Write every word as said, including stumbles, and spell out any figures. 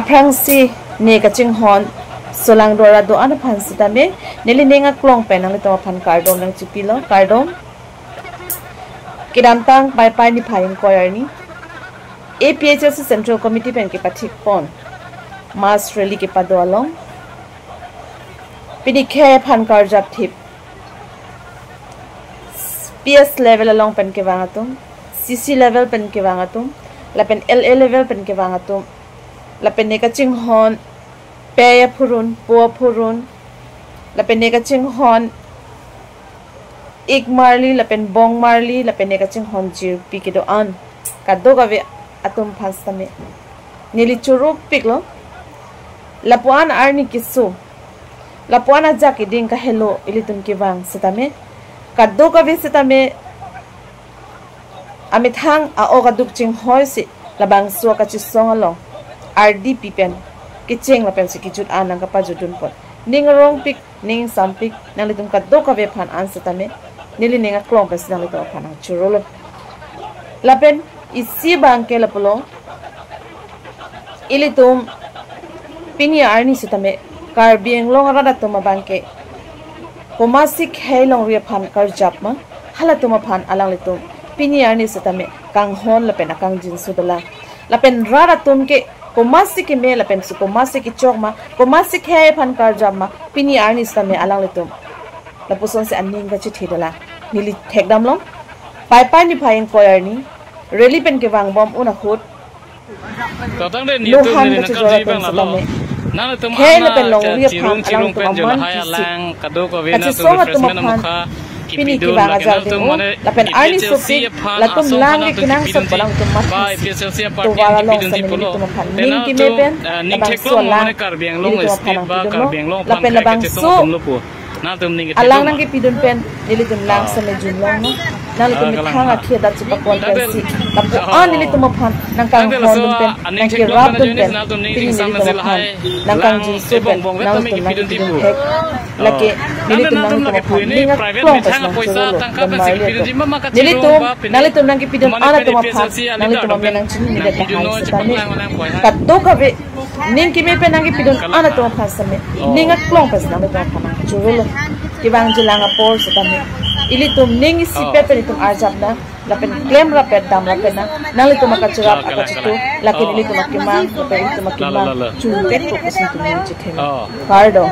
Aphrangsi ne kachinghon solangdora do-an aphan sitame neli ning aklong pen nanglitum aphan kardom nangchipilo, kardom. Kedamtang Paipai niphai ingkoi arni A P H L C Central Committee pen kepathikpon mass rally kepado along pini khei aphan karjap thip P S level along pen kevang atum, C C level pen kevang atum, lapen L A level pen kevang atum, lapen ne kachinghon pei aphurun, po aphurun, lapen ne kachinghon ik marli, lapen bong marli, lapen ne kachinghon jirpi kedo-an kadokave atum aphan sitame neli choro piklo. Lapu-an arni keso, lapu-an ajak keding kahelo ilitum kevang sitame kadokave sitame amethang a-ok aduk chinghoisi labangso kachesong along ardi pi pen kecheng lapensi kejut an nangkapajutdunpon. Ning arongpik, ning sampik, nanglitum kadokave aphan an sitame neli ning aklong pensi nanglitum aphan nangchorolo. Lapen isi abangke lapulo, ilitum pini arni sitame Karbi Anglong arat atum abangke komatsi khei longri aphan karjap ma, halatum aphan alanglitum pini arni sitame kanghon lapen akangjinso dolang. Lapen rat atum ke komatsi keme lapensi komatsi kechok ma, komatsi khei aphan karjap ma, pini arni sitame alanglitum lapusonsi aning kachethe dolang. Neli thekdamlong, Paipai niphai ingkoi arni rally pen kevangbom un ahut, Tatang den Luhan YouTube neli kachejor nangkarji atum bang lalo. Sitame. Nangtum khei ana lapen longri aphan chirung chirung alangtum pen aman jolahai kisik alang kadokave nangtum kachesong atum refreshment aphan amukha pini kipidun kevang lake ajar nangtum ding-o, mane lapen arni A P H L C sopik aphan latum asong lang aphan ke nangtum kinang sat kipidunji. Palang atum Ba mathasi A P H L C aphan tovar nang along kipidunji sitame pulo. Ilitum aphan pen ning nangtum, keme pen eh, ning labangso theklong alang mane Karbi Anglong ilitum aphan state ba nangpidunlo. Karbi Anglong aphan lapen kai kachesong labangso atum lo pu. Nangtum ning alang kethedung nang ma. Kepidun pen nelitum lang Ah. same junlong no. Nangtum Ah, methang kalang ma. Akhi adat chepakon Tangte pensi lapu-an Oh. nelitum aphan nangkanghondun pen, aning nangkerapdun pen, nangtum ning pini ingsam nelitum nasi aphan lahai nangkangjinso pen, ebong bong nangtum nangkipidun tipu. Thek. Lake nelitum nangtum aphan ning aklong pen nangchorolo, dammarli atum. Nelitum nangtum nangkipidun an atum aphan, nangtum amen nangchini neli lahai sitame. Kadokave ning keme pen nangkipidun an atum aphan sitame, ning aklong pen nangtum aphan nangchorolo. Kevangjilang apor sitame ilitum ning isipe pen itum arjap nang, lapen klemrap pen damrap pen nang, nanglitum akacherap akachetu, lake nelitum akemang, lapen ilitum akemang chunpet ko pusi itum nangchethe nang. Kardom.